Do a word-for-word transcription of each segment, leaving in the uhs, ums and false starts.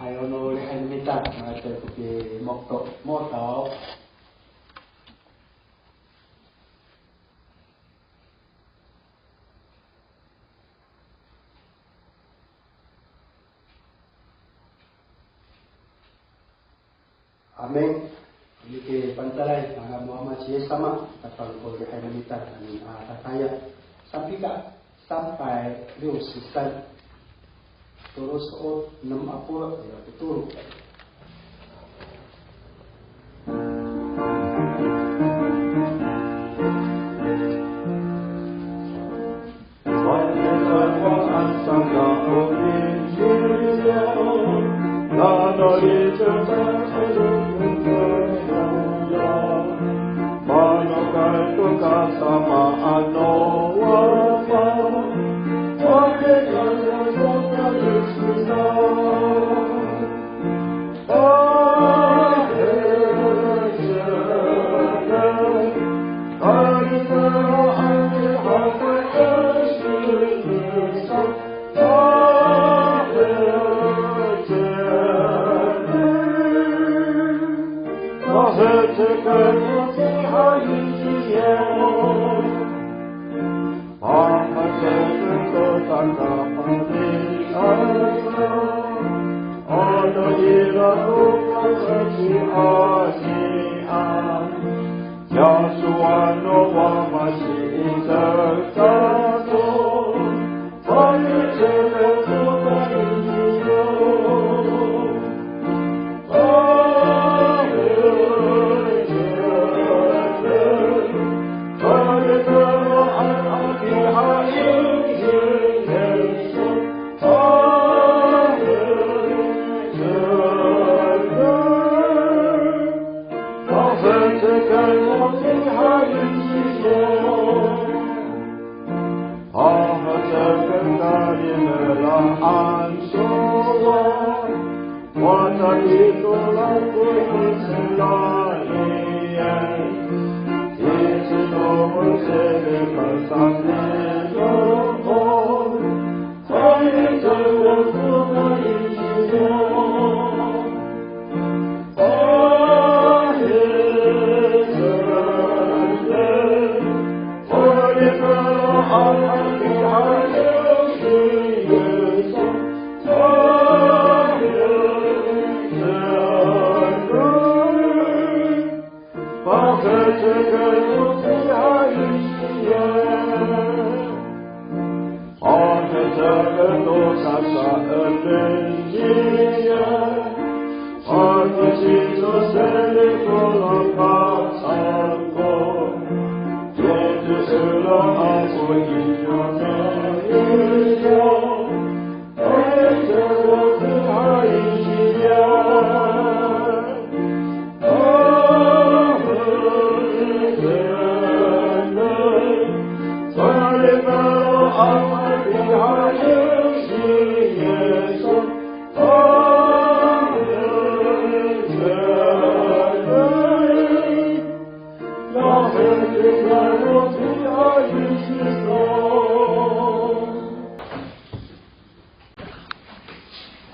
Ayaw no lihay no mita, mato ko pimokto, moto. Amin. Ini ke pantaray, namo Ama ci Yis sama, tapang ko lihay no mita, amin, a, tataya. Sampay ka, sampay, liw sisan. Tolo so'ot, nem a polo', ya, tolo.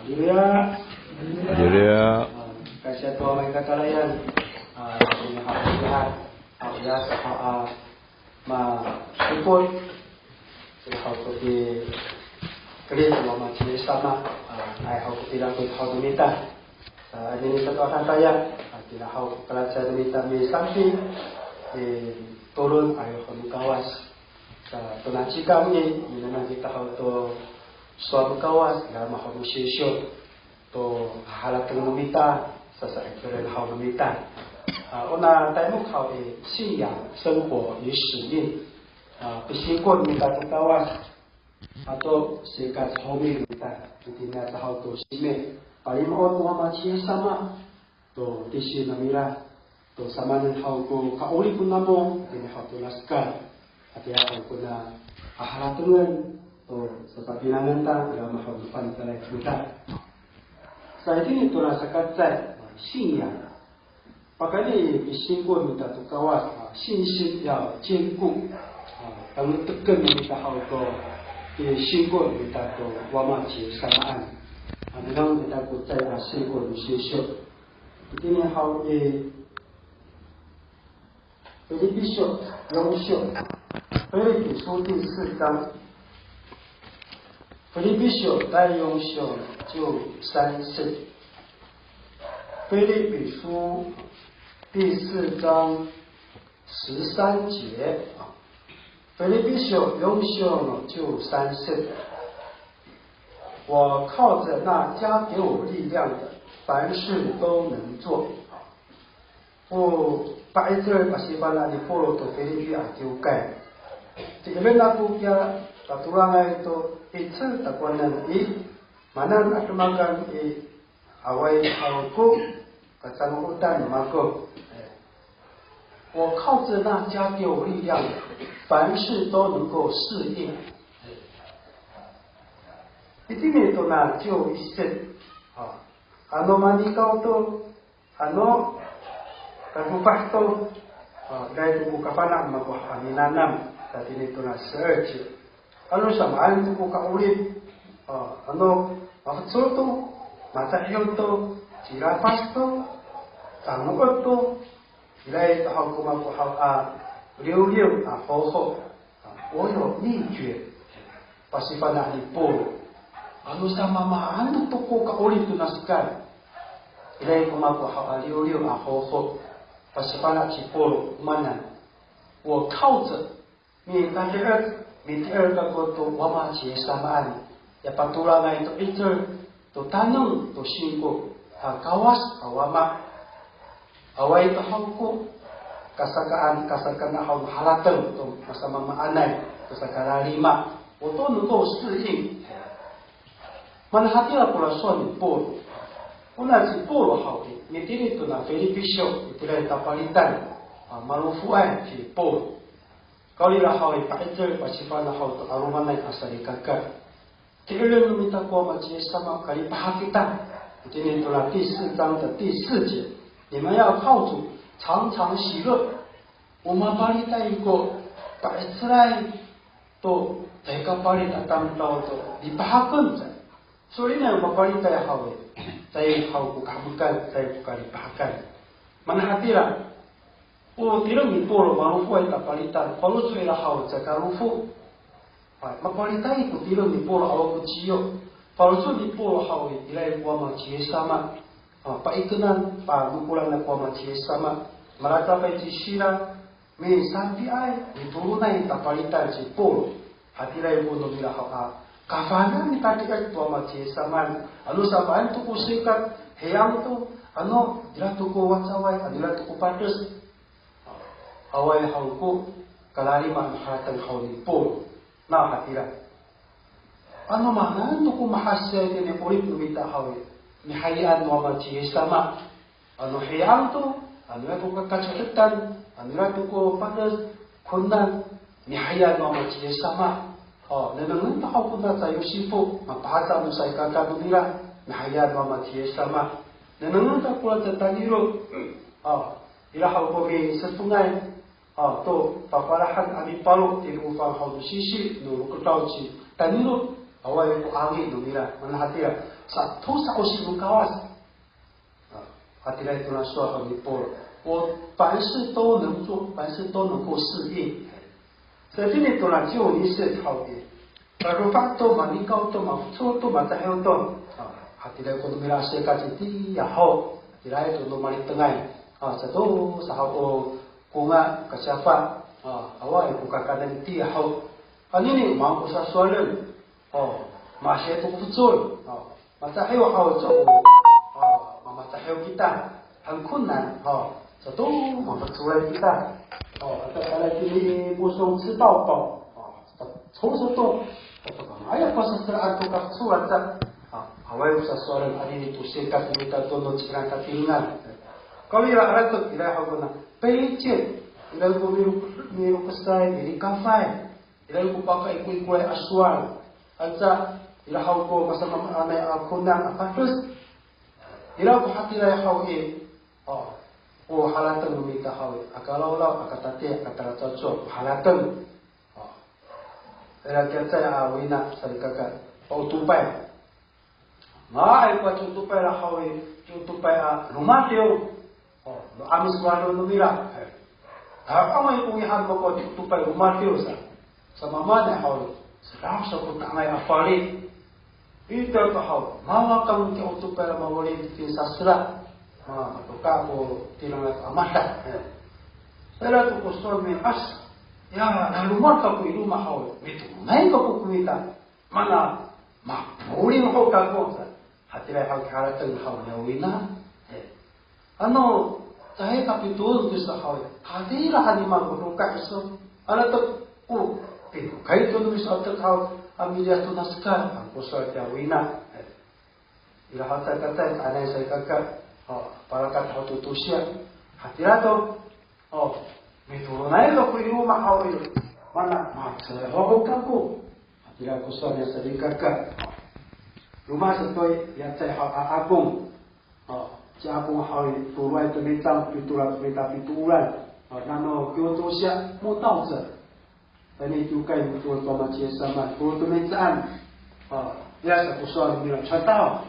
Haleluya. Haleluya. Kasya to Ama i kakarayan. A, ini haw ya, haw ya, sa haw a, ma, sipol. Sa haw ko pi, keri to Ama ci Yis sama. A, ay haw ko pi lako haw no mita. Sa, ini sato a tataya. A, kira haw ko kalacay no mita misampi. E, tolon ay haw no Kawas. Sa, tona cikang i, minanam kita haw to sowal no Kawas, ira mahaw no sisyo to haharateng no mita, sasa'ikeren haw no mita. A, ona taymok haw i, 信仰生活与使命. A, pisingko no mita to Kawas, ato sikacohomi no mita, itini sa haw to sime, palimo'ot no Ama ci Yis sama to tisi namira, to samaanen haw ko ka'orip namo, itini haw to laskal, atiya haw kona haharatengen to sapapinangan ta, ira mahaw no fangcalay kita. Sa itini to na sakacecay, 信仰. Pakayni pisingko mita to Kawas, a, 信心要坚固. A, tanektek mita haw to, pisingko mita to Wama ci Yis samaan. A, nengneng mita Ko cecay a siko no sisyo. Itini haw i Filipisyo, yonsyo. 腓立比书第四章。腓立比书第四章。腓立比书第四章十三节。腓立比书四章十三节。我靠着那加给我力量的，凡事都能做。 O pa'icel pasifana' ni Polo to Filipi a kiwkay. Ti'eren ako kiya tatolangay to 'icel takowanan i, maan a demakan i, awaay haw ko kacango'otan no mako. 我靠着那加给我力量的，凡事都能够适应。Itini to na ciw iset. Ano manikaw to, ano kadofah to, a, ira to ko kafana' mako a minanam, tatini to na 十二节. Ano samaan to ko ka'orip, a, ano mafecol to, matahiyo to, cilafas to, cango'ot to, ira to haw ko mako haw a liwliw a hoho. A, 我有秘诀. Pasifana' ni Polo. Ano samamaan to ko ka'orip to na sekay. Ira ko mako haw a liwliw a hoho. Pasifana' ci Polo, o maan. 我靠着, mitati'er, miti'er kako to Wama ci Yis samaan. Ya patolangay to 'icel, to taneng, to singko, a Kawas, a Wama. Awaay to haw ko kasakaan, kasakaan haw harateng to masamaamaanay, to sakalalima. O to no ko 适应. Maan hatira ko sowal ni Polo. Ona ci Polo haw i, mitini to na Filipisyo, itira i tapalitan, a, malofoay ci Polo. Kawrira haw i pa'icel, pasifana' haw to 'alomanay a salikaka. Ti'eren no mita ko Wama ci Yis sama, kalipahak kita. Itini to na 第四章的第四节, 你们要靠主常常喜乐. O mapalitay ko pa'icelay to caay kapalit a tamdaw to lipahaken sa. So'elinay o mapalitay haw i, caay haw ko kahemekan, caay ko kalipahakan. Maan hatira, o tireng ni Polo malofoay tapalitan, faloco' ira haw caay kalofo. Hay, mapalitay ko tireng ni Polo awa ko ciyo. Faloco' ni Polo haw i, ira ko Wama ci Yis sama. A, paikenan, panokolan ko Wama ci Yis sama. Malatapay ci Sila, misanpiay, mitolonay tapalitan ci Polo. Hatira ko no mira haw a, kafana' mitati'er to Wama ci Yis sama. Ano samaan to ko sikat, hiyang to, ano ira to ko wacaway, ano ira to ko pades. Awaay haw ko kalalima no harateng haw ni Polo. Na hatira. Ano maan to ko mahasiyay tini 'orip no mita haw i, nihayaan no Wama ci Yis sama. Ano hiyang to, ano ira to kakaco'etan, ano ira to ko pades, konan, nihayaan no Wama ci Yis sama. O, nengnengen to haw kona ca Yosifo, mapahaca no salikaka no mira, nihayaan no Wama ci Yis sama. Nengnengen to kora ca Taniro, o, ira haw ko misefongay, a, to pafalahan a miparo, tini o fang haw no sisi no lokedaw ci Taniro, awaay ko angi no mira, maan hatira, sa, tosa o si no Kawas. A, hatira to na sowal haw ni Polo. O, 凡事都能做，凡事都能够适应. Sa itini to na ciw iset haw i, kadofah to, manikaw to, mafecol to, matahiyo to. A, hatira ko no mira sikat itiya ho. Hatira to no malitengay. A, sato sa haw o konga kasiyafa. A, awaay ko kakaenen itiya ho. Anini, maan ko sasowalen. O, masiya to ko fecol. O, matahiyo haw to. O, mamatahiyo kita. 很困难, o, sato mafecolay kita. O, ata kala tini 不松吃到饱. O, 从此都，哎呀，不是这样，都搞错了这。A, awaay ko sasowalen, anini to sikat no mita to no ci'erang katirengan. Kawrira, ira to, ira haw kona, 卑贱, ira ko miro, mirokesay, milikafay. Ira ko pakaikoikolay a sowal. Anca, ira haw ko masamaamaanay a konan a pades. Ira ko hatiraay haw i, o, o harateng no mita haw i, aka lawlaw, aka tatiih, aka talacowacowa ko harateng. O. Ira kiya cecay a wina, salikaka, pa'otopay. Nga'ay ko ci'otopay ra haw i, ci'otopay a lomadiw. O, no 'Amis ko walo no mira. Hay. Tangasa ko ngiha mako ci'otopay lomadiw sa. Samaanen haw i, sera sa ko tangay a fali. Ita to haw, mawa kang ci'otopay ra mawalin tina sasera. Ma, matoka ko tinangan a mada. Hay. Sera to ko sowal mi'as. Ya, lalomad kako i loma' haw i, mitonay kako ko mita. Mana, mapoling ho kako sa. Hatiraay haw kiharateng haw niya wina. E. Ano, caay kapitoon to sa haw i, hatira han i mako, roka iso. Ano to, o, pinokay to no miso atek haw, a miliyas to na sekal, han ko sowal tiya wina. E. Ira haw caay ka, caay ka, anay sa i kaka, o, palakat haw to tosiya. Hatira to, o, mitolonay kako i loma' haw i. Mana, maceho kako. Hatira ko sowal niya sa i kaka. Loma' sato i, ya caay haw a akong. O, ci akong haw i, toloay to micang, pitola to mita pitolan. O, nano kiyo tosiya, mo taw sa. Tayni kiwkay mitoor to mama ci Yis sama, tolo to mihecaan. A, ya sa ko sowal nira, cataw.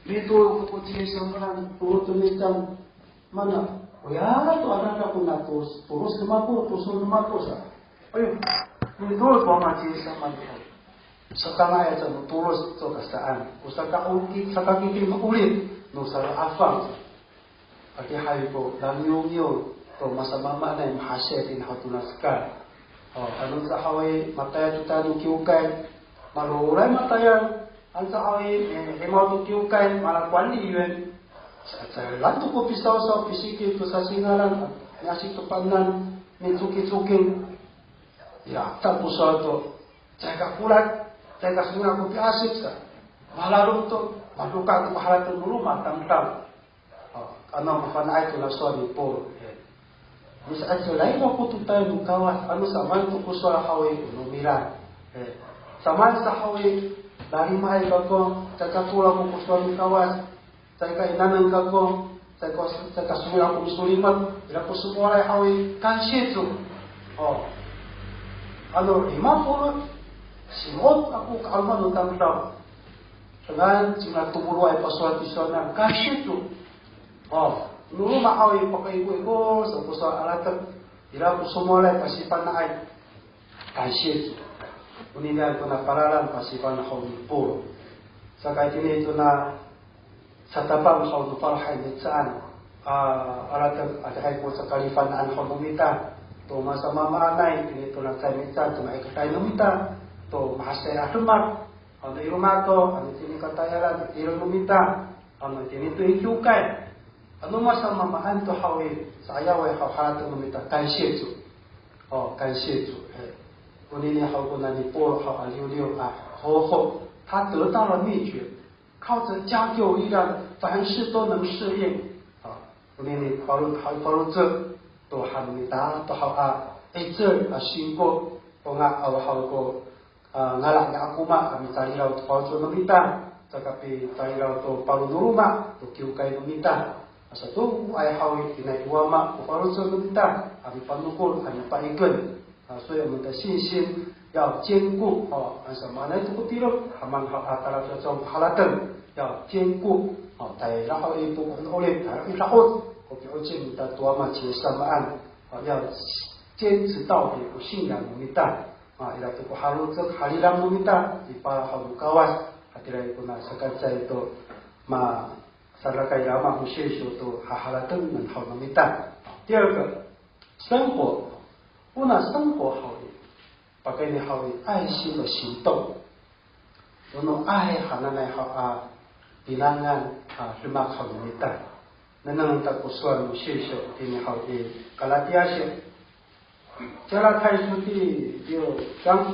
Mitoor kako ci Yis sama, tolo to mihecaan. Mana, oya to adada kona tolos, tolos no mako, tolos no mako sa. Ayo, mitoor to mama ci Yis sama. Sakanga'ay sa no tolos to kasaan. O saka, o ki, saka kiki ma'orip no salo'afang sa. Adihay ko langiwngiw to masamaamaanay, mahasiay tina haw tona sekal. O, ano caay haw i, matayal to tayal no kiwkay, maroray matayal, ano caay haw i, e, imaw to kiwkay, malakowan liwen. Sa, caay to ko pisawsaw, pisikil to sasingaran, miasip to panan, micokicoking. Ya, ta ko sowal to, caay ka kolat, caay ka songila' ko piasip sa. Malalom to, madoka' to ko harateng no loma' tamdaw. O, ano mafana'ay to na sowal ni Paul. E. Misa'icel ako to tayal no Kawas, ano samaan to ko sowal haw i, o no mira. E. Samaan sa haw i, lalimaay kako, caay ka kolat ko sowal ni Kawas, caay ka inanen kako, caay ka, caay ka songila' ko misolimet, ira ko somowalay haw i, kansiya to. O. Ano lima polo' singod ako ka'aloman no tamdaw. Dengan cima tomoro'ay pasowal tisowanan, kansiya to. O, no loma' haw i, pakaikoikor sa ko sowal a latek, ira ko somowalay pasifana'ay, kansiya to. Oninian tona palalan pasifana' haw ni Paul. Saka itini tona satapang haw no falohay mihecaan. A, a latek adihay ko sakalifana'an haw no mita to masamaamaanay, itini tona caay mihecaan, tona iketay no mita to mahasiay a demak. Ano i loma' to, ano itini katayalan, i tireng no mita, ano itini to i kiwkay. Ano masamamaan to haw i, sa'ayaway haw harateng no mita, kansiya to. O, kansiya to. E. Onini haw kona ni Paul haw a liwliw a hoho, 他得到了秘诀，靠着加给我力量，凡事都能适应。A, onini falo, haw faloco' to han no mita to haw a, 'icel a singko, o nga aw haw ko a, ngala ni akoma a micalilaw to faloco' no mita, caka picalilaw to paro no loma' to kiwkay no mita. A, sato ay haw i, tinay i wama ko faloco' no mita a mipanokor a mipaiken. A, 所以我们的信心要坚固。O, ano samaanay to ko tireng, haman haw a talacocong ko harateng, 要坚固。O, tayra haw i to ko 'orip, tayra i da'oc ko pi'ocen mita to Wama ci Yis samaan. O, 要坚持到底 ko 信仰 no mita. A, ira to ko halocek, halilang no mita i pala haw no Kawas, hatiraay kona sakacecay to masarakay rama ko 信心 to haharatengen haw no mita. 第二个，生活，kona 生活 haw i, pakayni haw i 爱心的行动. Ono 爱 hananay haw a pinangan a demak haw no mita. Nengneng ta ko sowal no 信心 itini haw i Kalatiya syo. 加拉太书第六章，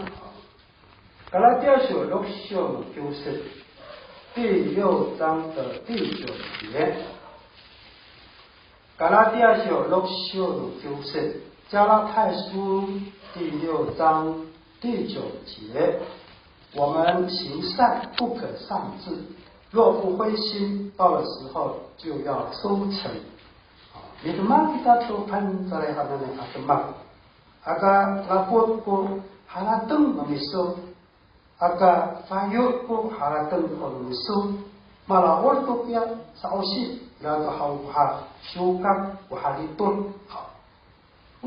加拉太书六章の九節，第六章的第九节，加拉太书六章的九节，加拉太书第六章第九节，我们行善不可丧志，若不灰心，到了时候就要收成。Midemak kita to Pangcah a demak. Aka lapot ko harateng no miso, Aka fayo ko harateng ko no miso, mala'od to kiya sa'osi, ira to haw ko ha siwkak, ko ha litol. Haw.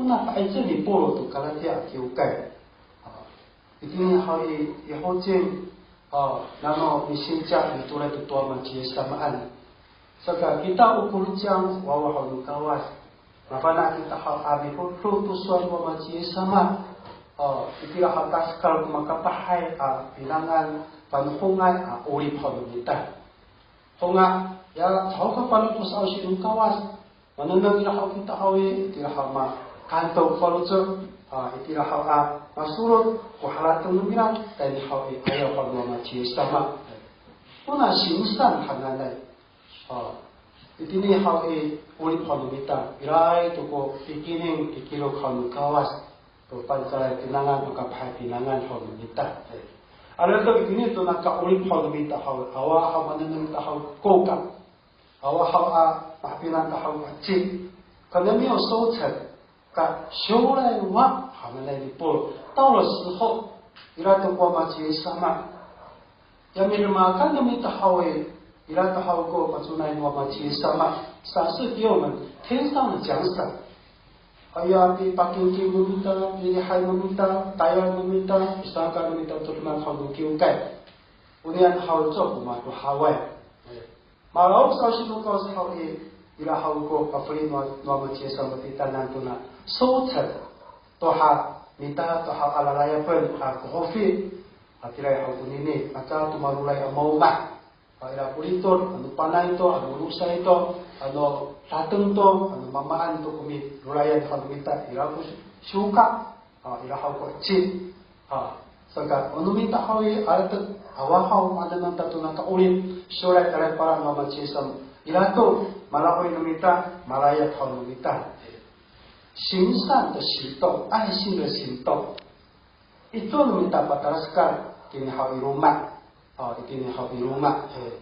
Ona pa'icel ni Polo to Kalatiya a kiwkay. Haw. Itini haw i, i hocin, haw, nano misinca mitolay to Wama ci Yis samaan. Saka kita o kolociyang wawa haw no Kawas. Mafana' kita haw a mihodo to sowal no Wama ci Yis sama. O, itira haw tasekal ko makapahay a pinangan, panohongay a 'orip haw no mita. Honga, ya, caho ka pano to sa'osi no Kawas. Manengneng ira haw kita haw i, itira haw makanto faloco', a, itira haw a masolot ko harateng no mira, tayni haw i, ayaw haw no Wama ci Yis sama. Ona sinsan hananay. A, itini haw i, 'orip haw no mita, iraay to ko pikining, pikilok haw no Kawas to fangcalay pinangan, makapahay pinangan haw no mita. Ira to itini to naka 'orip haw no mita haw, awa haw manengneng ta haw koka, awa haw a mahapinang ta haw a ci, 可能没有收成, ka 将来は hananay ni Polo. 到了时候, ira to ko Wama ci Yis sama. Ya midemakan no mita haw i, ira to haw ko paconay no Wama ci Yis sama, 赏赐给我们天上的奖赏. Aya pipakingking no mita, pilihay no mita, tayal no mita, pisangka no mita to demak haw no kiwkay. Oniyan haw to ko matohaway. Mala'od sa'osi no Kawas haw i, ira haw ko pafeli no, no Wama ci Yis sama titaanan tona 收成. To ha mita, to ha a lalayapen a kohofi. Hatiraay haw konini, aka to maroray a maomah. A, ira ko litol, ano panay to, ano losay to, ano dateng to, ano mamaan to ko mirorayan haw no mita, ira ko siwkak. A, ira haw ko 'ecin. A, saka, o no mita haw i, ira to, awa haw, manengneng ta to naka 'orip, 将来 ira pala no Wama ci Yis sama. Ira to, mala'oy no mita, malayap haw no mita. 行善的行动, 爱心的行动. Ito no mita patalaskal, itini haw i loma'. A, itini haw i loma'. E.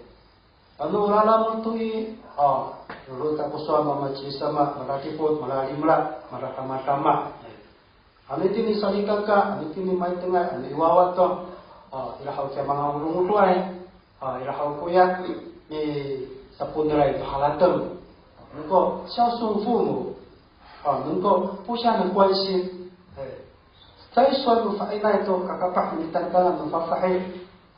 Ano lalamod to i, a, lolod ta ko sowal no Wama ci Yis sama, maladipot, malalimela, maladamadama. Ano itini salikaka, ano itini maitengay, ano i wawa to, a, ira haw kiya mangangodoay, a, ira haw koya misaponeray to harateng. 能够孝顺父母, a, 能够互相的关心, e, caay sowal no fa'inay to kakapah mitantangan no fafahi.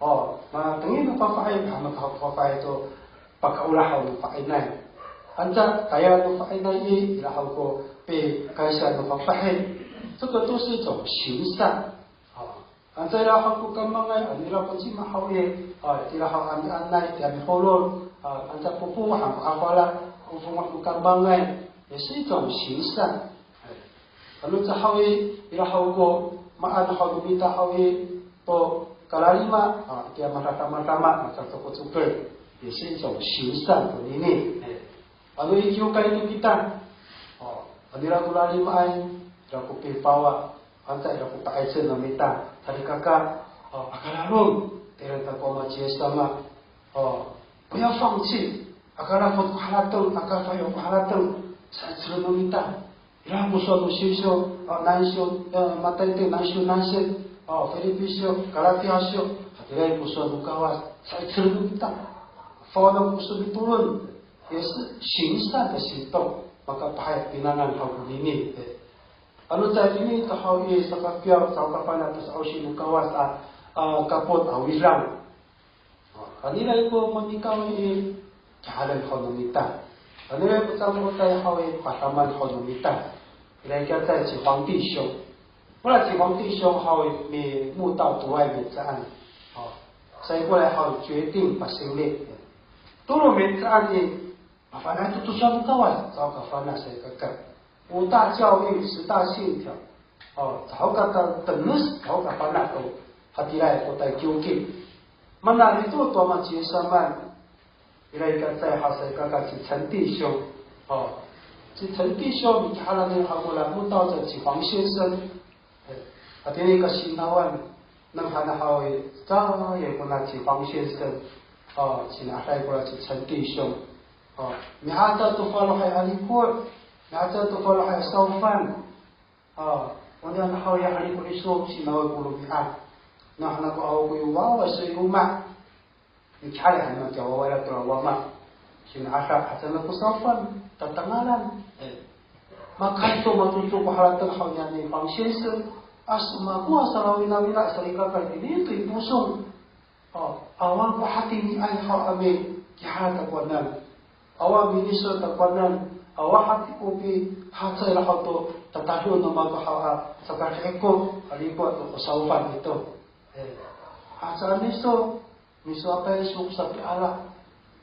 O, matengil no fafahi, a, makahaw fafahi to pakaolah haw no fa'inay. Anca tayal no fa'inay i, ira haw ko pikaysa no fafahi. 这个都是一种行善。A, anca ira haw ko kamangay, ano ira ko cima haw i, a, ira haw a mianay, a miholol, a, anca popowa han ko afala, popowa ko kamangay, 也是一种行善。Ano caay haw i, ira haw ko maan haw no mita haw i, to kalalima, a, itiya madakdamadama, macacokocokel, 也是一种行善 konini. E, ano i kiwkay to kita, o, ano ira ko lalimaay, ira ko pipawa, anca ira ko pa'icel no mita, salikaka, o, aka lalom, tayra ta ko Wama ci Yis sama, o, 不要放弃, aka lafot ko harateng, aka fayo ko harateng, sa'icel no mita. Ira ko sowal no Sisyo, a, Nansyo, a, Mataytay, Nansyo, Nansit, a, Filipi syo, Kalatiya syo, hatiraay ko sowal no Kawas, sa'icel no mita. Fawno ko somitolon, 也是行善的行动, makapahay pinangan haw konini. E. Ano caay itini to haw i, sakapiyaw, caho kafana' to sa'osi no Kawas a, a, kapot a widang. Ano ira ko mamikaway i, kihalan haw no mita. Ano ira ko cangkotay haw i, padaman haw no mita. Ira i kiyacay ci 皇帝兄. Ora ci 皇帝兄 haw i, mi, 慕道 to i mihecaan. O, saikoray haw i, 决定 pasiwli. Tolo mihecaan i, mafana' to to sowal no Kawas, caho kafana' salikaka. 五大教育、十大信条, o, caho ka ta-, tenes, caho kafana' to, hatiraay ko taykiwkit. Mana nito to Wama ci Yis samaan, ira i kiyacay haw salikaka ci 陈弟兄, o, ci 陈弟兄, mikihalan haw kora 慕道者 ci 黄先生, e, hatini kasinawan, neng hana haw i, caay kona ci 黄先生, o, sini'adaay kora ci 陈弟兄, o, mi'aca to falohay a riko', mi'aca to falohay a sawfan, a, oniyan haw i, a riko' iso, sinaway ko romi'ad. Nahanako awa ko i wawa so i loma'. Mikihar han no kiya wawa ira tora wama. Sini'ada haca no ko sawfan, tatangalan. E, makanto macoco ko harateng haw niyam i 方先生. A, so mako a salawinawina, salikaka itini to i Posong. O, awa ko hatiniay haw a mikihar takowanan. Awa minisor takowanan. Awa hati ko pihacay ira haw to tatado no mako haw a sakahiko a riko to ko sawfan ito. E, haca miso, miso apay so ko sapiala.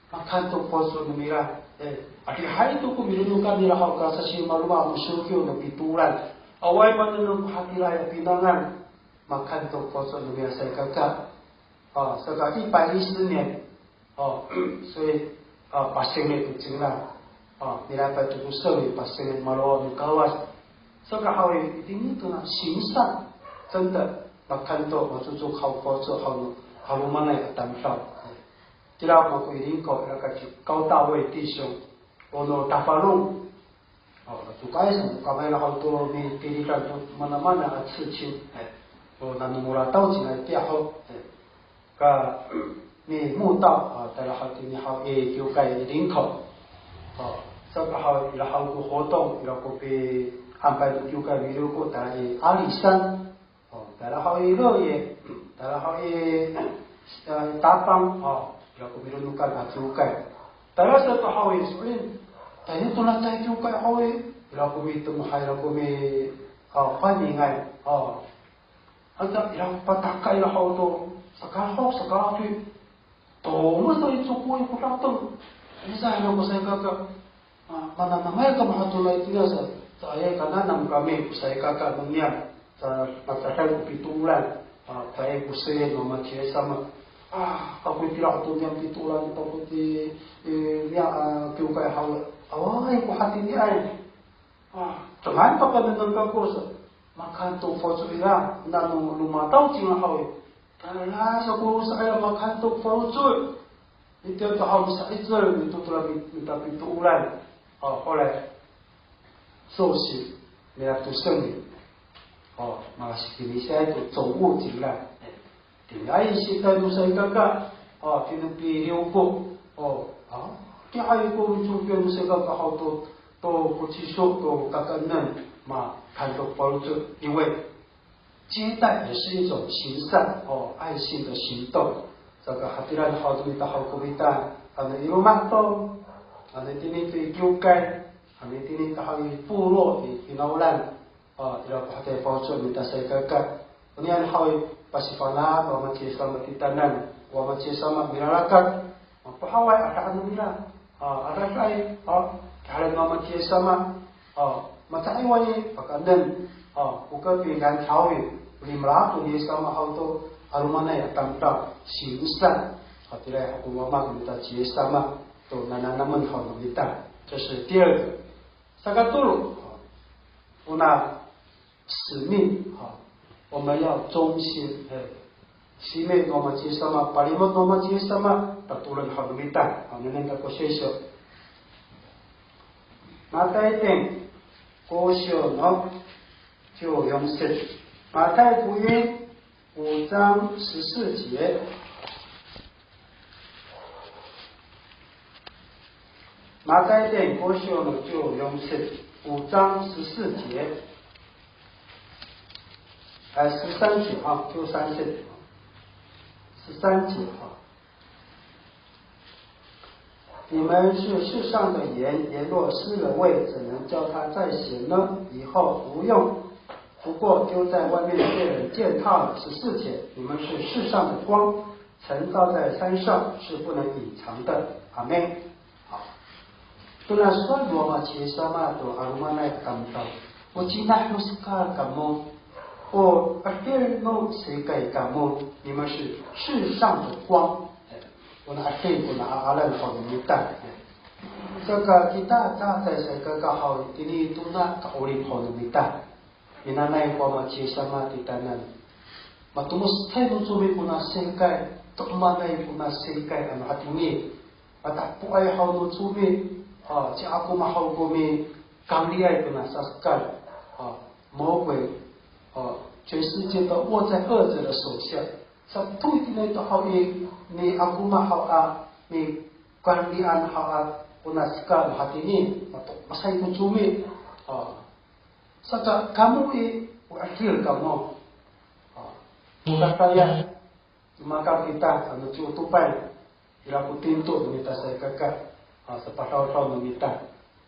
Makanto ko faloco' no mira. E, adihay to ko mironokan nira haw ka sasimaloma' a mosokyo no pitolan. Awaay manengneng ko hatiraay a pinangan. Makanto ko faloco' no mira salikaka. A, saka 一百一十年. O, 所以, a, pasengil ko cingra. A, nira pa to ko sengil pasengil malowaw no Kawas. Saka haw i, itini to na 行善, 真的, makanto, macoco haw ko faloco' haw no, 'alomanay a tamdaw. Kira mako i Lingko, ira ko ci 高大卫弟兄, o no Tafalong. O, to kay sa, kamay ira haw to mitilidan to manamana a 刺青, e, o nano Molaw Tawcing a itiya ho, e, ka, 木道, a, tayra haw tini haw i kiwkay i Lingko. O, saka haw ira haw ko 活动, ira ko pihampay to kiwkay miloko tayra i 阿里山. O, tayra haw i 乐园, tayra haw i, e, Tapang, o, ira ko mironokan a kiwkay. Tayra sato haw i, so'elin, tayra to na tayra kiwkay haw i, ira ko mitemohay, ira ko mi, o, 欢迎ay, o. Anta ira ko patakay ira haw to, sakalahok, sakalahok i, to, masa i coko i ko dateng. Ica ira ko salikaka. A, mananamay kamo hato nai tiniya sa, caay ka nanam kami ko salikaka no niyam, sa, macaday ko pitolan, a, caay ko seye no mama ci Yis sama. A, kako itira to niyam pitolan, kako ti, e, niya, a, kiwkay haw, awaay ko hatiniay. A, caay pakanengneng kako sa, makanto faloco' ira, nano Loma Tawcing haw i. Tayra sa ko sa'aya makanto faloco'. Itiya to haw misa'icel, mitotoran, mi, mitapitoolan. O, 后来, 受洗, mira to sengil. O, mala sikinisay to 总务 cingra. Tiniay sitay no salikaka, o, tini piliw ko, o, a, tiyaay ko micompiyon no salikaka haw to, to ko ciso, to kakaenen, makanto faloco' 因为接待也是一种行善，o, 爱心的行动。Saka hatiraay haw to mita haw ko mita, ano i loma' to, ano itini to i kiwkay, ano itini to haw i 部落, i finawlan, a, ira ko hatiraay faloco' mita salikaka. Oniyan haw i pasifana' no mama ci Yis sama titaanan, o mama ci Yis sama milalakat. A, pohawaay adaan no mira. A, adadaay, a, kihalen no mama ci Yis sama. A, maca'iway i pakaenen. A, o kapingan haw i, limela to ni Yis sama haw to 'alomanay a tamdaw, 行善. Hatiraay haw ko wama no mita ci Yis sama to nananamen haw no mita. 这是第二个。Sakatolo, a, ona 使命, a, 我们要忠心, e, sime no mama ci Yis sama, palimot no mama ci Yis sama, tatoloden haw no mita, a, nengneng kako sesyo. Matay ten, kosyo no, 就用 set. 马太福音五章十四节。 马太福音五章十四节，哎，十三节啊，十三节，十三节啊。你们是世上的盐，盐若失了味，怎能叫它再咸呢？以后无用，不过丢在外面，被人践踏了。十四节，你们是世上的光， 晨照在山上是不能隐藏的。阿们。好。Tona sowal no mama ci Yis sama to 'alomanay a tamdaw. O cinah no hekal kamo, o 'edil no sekay kamo, 你们是世上的光。哎，kona 'edil, kona 'a'alan haw no mita. Saka kita, ta, ta, saka ka haw, tini tona ka'orip haw no mita. Minanay ko mama ci Yis sama titaanan. Matomesay no comi kona sekay, to'emanay kona sekay ano hatini. Matapoay haw no comi, a, ci'akom haw ko mikangriay kona sahekal. A, 魔鬼, a, 全世界都握在恶者的手下。Sato itini to haw i, ni akoma haw a, ni kanrian haw a, kona sekal hatini, mato, masay ko comi. O. Saka kamo i, o adil kamo. O. Kotaya, maka kita, ano ciotopay, ira ko tinto no mita salikaka, a, sapadawdaw no mita.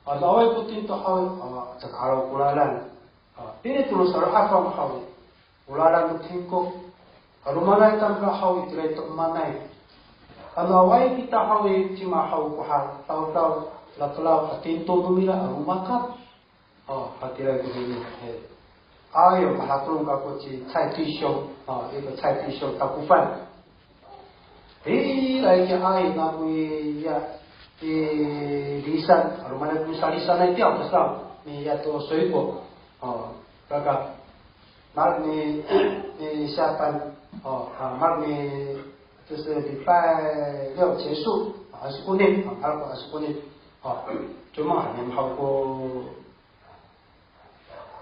Ano awaay ko tinto haw, a, caka 'araw ko lalan. A, tini tolo salo'afang haw, o lalan no tingko. 'Alomanay cangra haw, itiraay to 'emanay. Ano awaay kita haw i, cima haw ko hadawdaw, lakelaw, a tinto no mira 'alomakat. O, hatiraay ko nini. E. Ayo, malakelong kako ci 蔡弟兄, o, 一个蔡弟兄 Takofan. Ira kiya ay, nako i, ya, i lisan, 'alomanay ko salisanay tiya, o, kasaw, ni ya to 水果. O, kaka, mar ni, ni 下班, o, a, mar ni, 就是礼拜六结束, a, 'asokonit, a, mar ko 'asokonit. O, coma han haw ko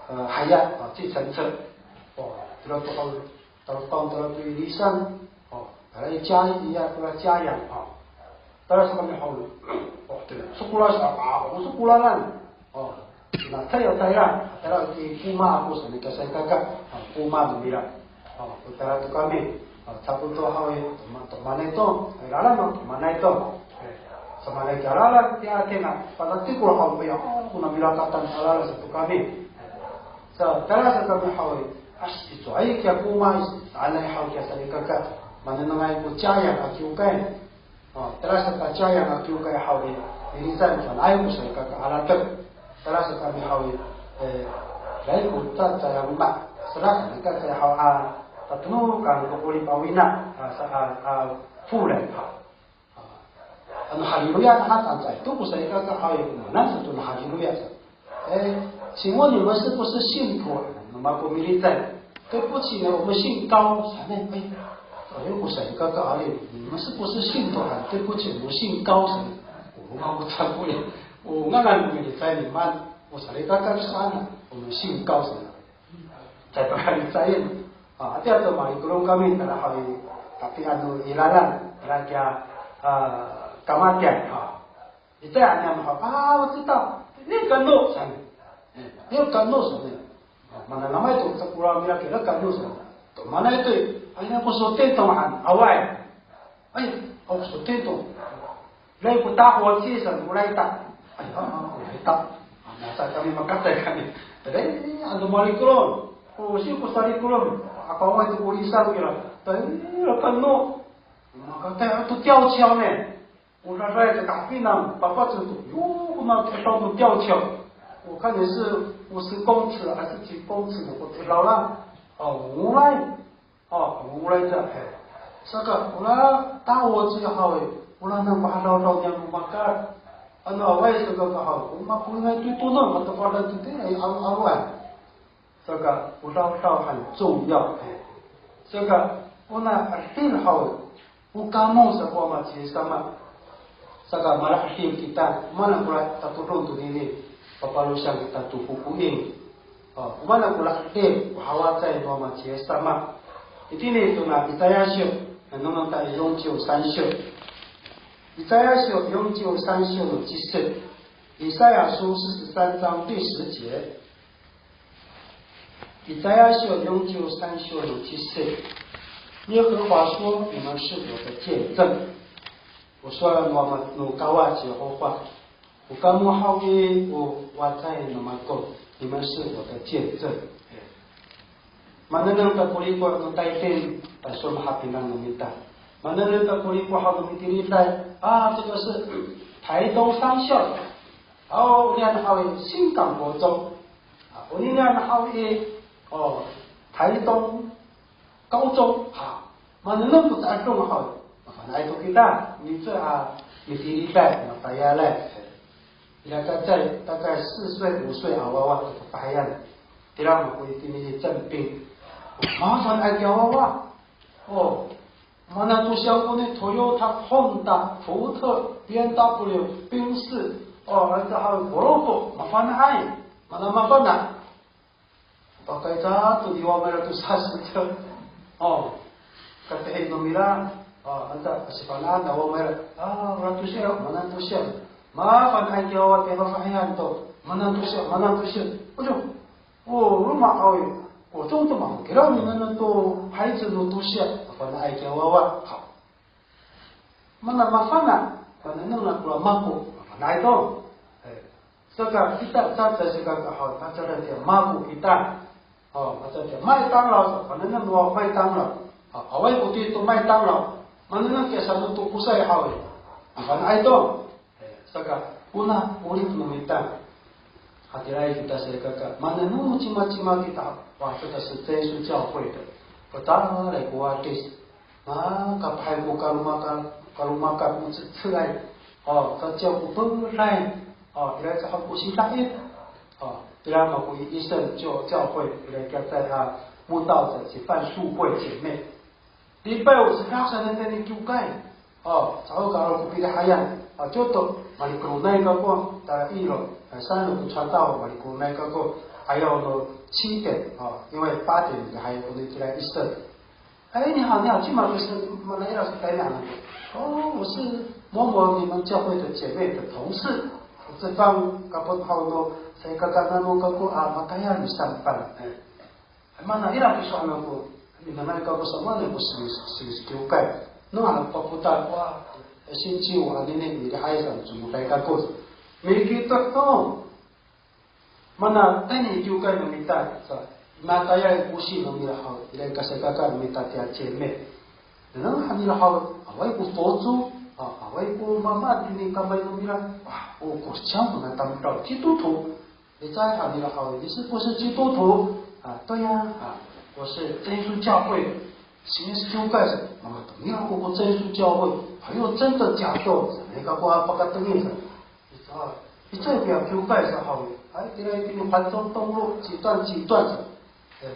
e, haya, a, 计程车. O, tira to haw, tira to, tira to i lisan. O, tira i 家, iya, tira 家养, a. Tira sa kami haw, o, tira, sekolah sa, a, o, sekolahan. O, na tayra, tayra, tira i koma ako sa, nika salikaka, a, koma no mira. O, o tayra to kami, a, capo to haw i, toma-, tomanay to, a, i lalan no, tomanay to. E, samaanay kiya lalan, tiya tina, patatikor haw koya, o, kona mirakatan a lalan sato kami. Sa, tayra sa kami haw i, a, i cowa kiya koma i, samaanay haw kiya salikaka, manengnengay ko 家养 a kiwkay. O, tayra sa ka 家养 a kiwkay haw i, irisan, samaanay ko salikaka a latek. Tayra sa kami haw i, e, ira ko ta, 家养 ma, sera salikaka haw a, tatenokan ko 'orip a wina, a, sa, a, a, 妇人 haw. A, ano haliluya, a, caay to ko salikaka haw i, mana sato no haliluya sa. E, 请问你们是不是信徒啊？ no mako milicay. 对不起呢，我们姓高 saan. E, ayo ko salikaka a, 你们是不是信徒啊？ 对不起，我们姓高 saan. O, mako capo i, o ngangan ko milicay ni man, o salikaka saan, 我们姓高 saan. Caay to kalicayen. A, atiya to malikolong kami, tayra haw i, tapi ano i lalan, tayra kiya, a, kamatian, a. Licay han niyam haw, a, 我知道, 你有看到 saan. E, 你有看到 saan. A, mana namay to, sa ko raan nira kira 看到 saan. To mana ito, ay, ako so tetong han, awaay. Ay, ako so tetong. Ira ko 打火机 saan, o layta. Ay, a, o layta. A, nasa kami makatay kami. Ay, ano malikolong. O, singko salikolong. Ako awaay to ko lisang kira. Ay, 看到. Makatay ato 吊桥 ne. O raray to kahapinang, papacen to, yo, ko na to 吊桥. 我看也是五十公尺还是几公尺的, ko 吊 la. O, ngolay. O, ngolay to, he. Saka, ora 打火机 haw i, ora nang ko hadawdaw niyam no maka. Ano awaay saka ka haw, o makoingay to i tono, matofadan to i, ay, alo, aloay. Saka, o dawdaw han 重要, he. Saka, ona adil haw, o kamo sa ko Ama ci Yis sama. Saka, malahadil kita, mana kora tatodong tonini, papalosiyang kita to fokoin. O, mana kora adil, o hawacay no Ama ci Yis sama. Itini tona Isaya syo, nonong ta i 四章. Isaya syo, 四章 no 十节. 以赛亚书四十三章第十节。 Isaya syo 四章 no 十节, 耶和华说：“你们是我的见证。”O sowal no, no Kawas Yehowa, o kamo haw i, o wacay no mako, 你们是我的见证. Manengneng ta ko riko' no taytin, ta so mahapinang no mita. Manengneng ta ko riko' haw no mitiliday, a, 这个是台东商校. Aw, onian haw i 新港国中. A, onian haw i, o, 台东高中. A, manengneng ko ta'edong haw i, mafana'ay to kita, mico a mitiliday, matayalay. Ira kacay, 大概四岁、五岁 a wawa to kapahayan. Tira mako itini i Cenping. O, mafana'ay kiya wawa. O, mana to siyako ni Toyota, Honda, 福特, B M W, 宾士, o, ira haw i Volvo, mafana'ay. Mana mafana'. Pakayra to, niwa mira to sasita. O. katihi no mira, a, anta, sifana'an, awa mira, a, ora to siya, manan to siya. Mafana'ay kiyawawa, tiya fafahiyan to, manan to siya, manan to siya. Oyo, o roma haw i, o, 国中 to mako kira, manan to, 孩子 no to siya, mafana'ay kiyawawa. Haw. Mana mafana', manengneng ako a mako, mafana'ay to. E, saka kita caay saka ka haw, pacadan tiya mako kita. O, pacadan tiya 麦当劳, manengneng ako a 麦当劳. A, awaay ko tito 麦当劳, manengneng kiya sano to kosay haw i, mafana'ay to. E, saka, ona 'orip no mita. Hatiraay kita salikaka, manengneng o cimacima kita, wa, kita 是真耶稣教会的, pataray ko watis. A, kapahay ko kalomaka, kalomaka ko cecay. O, caciyaw ko peray. O, ira caho ko sida'it. O, ira mako i Eastern 教, 教会, ira kiya caay a 慕道者及半数会姐妹. Lipay o, saka sa na tayni kiwkay. O, caho ka ko pilihayan. A, ちょっと, malikolonay kako, tala iro, a, sano ko 传道, malikolonay kako, ayaw no 七点, o, 因为八点 haw ko no itira Eastern. 哎，你好，你好，去吗？不是，马来亚是台南的。哦，我是某某你们教会的姐妹的同事。我这方 kapot haw no, salikaka nano kako a matayal misampal. E, mana ira ko sowal nako, minanay kako sa, mana ko singis, singis kiwkay. No, a, papotal, wa, sinci, wa, anini, milihay sa, comoday kako. Mikito to. Mana tayni kiwkay no mita, sa, matayal ko si no mira haw, ira kasalikaka no mita tiya 姐妹. Nengneng han nira haw, awaay ko foco, a, awaay ko mama tini kamay no mira, wa, o, ko siyang ko na tamdaw, 基督徒. Licay han nira haw, 你是不是基督徒? A, 对呀, a, 我是真耶稣教会. Singis kiwkay sa, mangatengil ako ko 真耶稣教会, ayo 真的假的, sa, nika ko a pakatengil sa. Icay, icay ko ya kiwkay sa haw i. Ay, tira itini 环中东路几段几段 sa. E,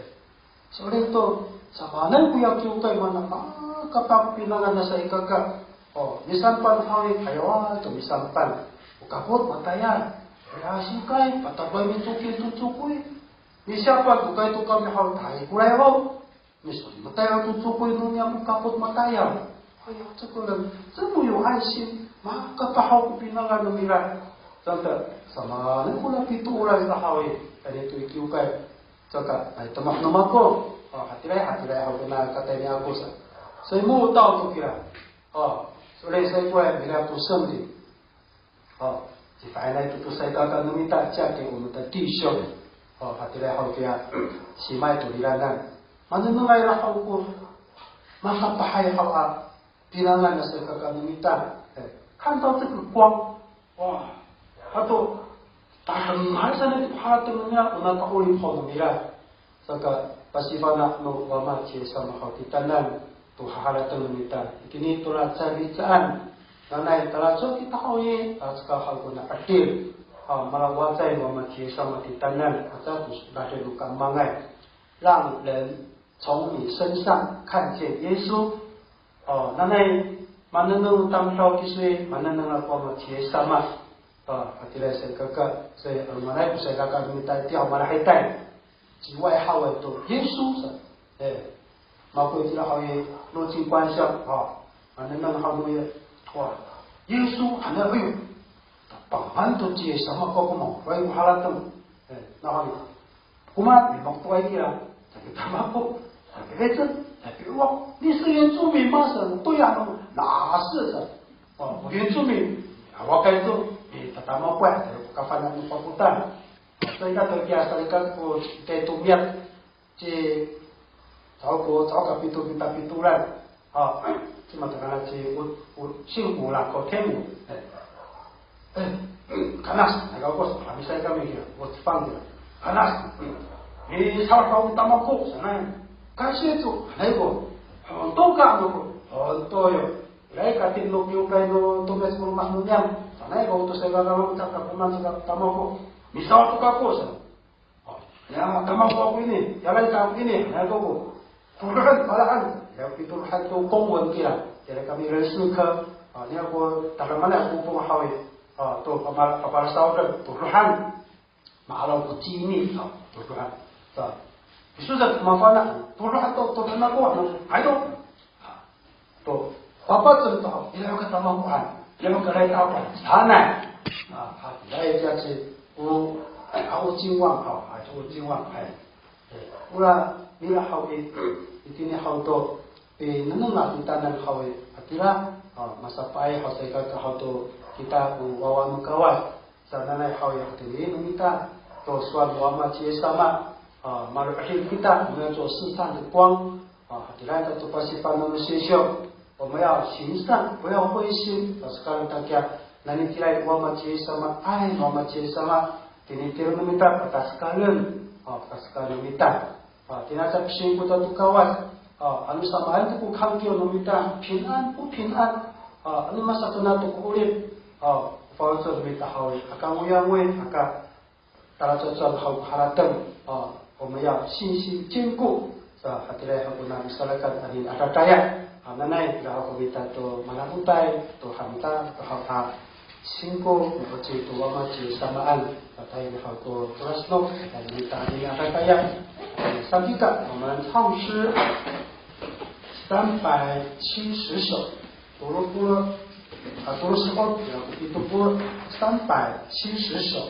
so'elin to, samaanay ko ya kiwkay mana, a, kapah ko pinangan a salikaka. O, misampal haw i, ayaw to misampal. O kapot matayal. Aya sikay, patabay mitoki to cokoy. Misiyapal to kay to kami haw, taikoray haw. Miso, matayal to cokoy no niyam, kapot matayal. Aya, 这个人这么有爱心, makapah ko pinangan no mira. 真的, samaanay ko na pitooray sa haw i, tayni to i kiwkay. Saka, ay, tomoh no mako. O, hatiraay, hatiraay haw kona katayni ako sa. 所以 motaw to kira. O, 所以 sa ikoray, mira to 圣灵. O, cifa'inay to ko salikaka no mita, 嫁给我们的弟兄. O, hatiraay haw kiya, simay to liranan. Manengnengay ira haw ko, masapahay haw a pinangan a salikaka no mita. E, 看到这个光, wa, ato, tahemal sanay to harateng nira, o naka'orip haw no mira. Saka pasifana' no Wama ci Yis sama haw kitanan to haharateng no mita. Itini tora calicaan. Nanay talacowa kita haw i, a caka haw kona 'edil. A, malawacay no Wama ci Yis sama kitanan. Aca ko ladeng no kamangay. 让人从你身上看见耶稣. O, nanay, manengneng tamdaw kiso i, manengneng ako Wama ci Yis sama. A, hatiraay salikaka, sa, a, manay ko salikaka no mita itiya haw malahitay. Ciway haw to, 耶稣 sa. E, mako itira haw i, no 景观巷, a, manengneng haw no ya, wa, 耶稣 hanay, ayo. Tapangan to ci Yis sama ko, ko mako, wa, ko harateng. E, nawhani. Koma, mimokto ay kira, caay tamako, caay ecet, caay owak, 你是原住民吗 sa, 对呀, 那是 sa. O, 原住民, awakay to, mitatamakoay, caay ko kafana' no papotal. Sa ika to kiya, sa ika ko, caay to miyat, ci, caay ko, caay ka pito, kita pitolan. A, cima to kana ci, o, o, 姓吴 la, ko Temu. E. E, kanas, hanay kako sa, hamisay kami kiya, o cefang kiya. Kanas, misawad haw ko tamako sanay. Kasi to, hanay ko, honto ka ano ko, honto yo. Iray katin no kiwkay no tomes ko loma' no niyam. Sanay ko to sa ika kamo, caka koman sa tamako. Misawad to kako sa. O, ya, tamako ako ini, ya, lalay sa ako ini, ya, kako. Torohen, palaan, ya, pitorohen to 公文 kira, ya, kami 人事科, a, ya, ko, tadamaanay ko pong haw i, a, to, papal-, papalasawaden, torohen, ma'araw ko cini, a, torohen, sa, iso sa, mafana', torohen to, torohen ako, ano, ay to, Papacem to, ira ko tamakoan, ira ko layta'apan sanay. A, hatiraay caci, o, a, o 健忘 haw, a, o 健忘 hay. Ora nira haw i, itini haw to pinengneng a titaanan haw i, hatira, a, masapaay haw salikaka haw to kita o wawa no Kawas. Sananay haw i, hatini no mita to sowal no Wama ci Yis sama, a, malo'ihil kita, 我们要做世上的光. A, hatira kita to pasifana' no Sisyo, 我们要行善，不要灰心。Tasekalen takiya, nanitiraay Wama ci Yis sama, ay Wama ci Yis sama, tini tireng no mita, patasekalen, a, patasekalen no mita. A, tina sa pisingko to Kawas, a, ano samaan to ko kangkiw no mita, 平安不平安, a, ano masakena to ko 'orip, a, faloco' no mita haw i, aka ngoyangoy, aka talacowacowa haw ko harateng, a, 我们要信心坚固. Sa, hatiraay haw kona misalakan anini a dadaya. Hananay, ira haw ko mita to malafotay, to hamta, to haw a singko, mi'oci to Wama ci Yis samaan, patayni haw ko tolas no, patayni mita anini a dadaya. Sandika, 我们唱诗三百七十首，tolo polo', a, tolo si'ot, ira ko pito polo', 三百七十首。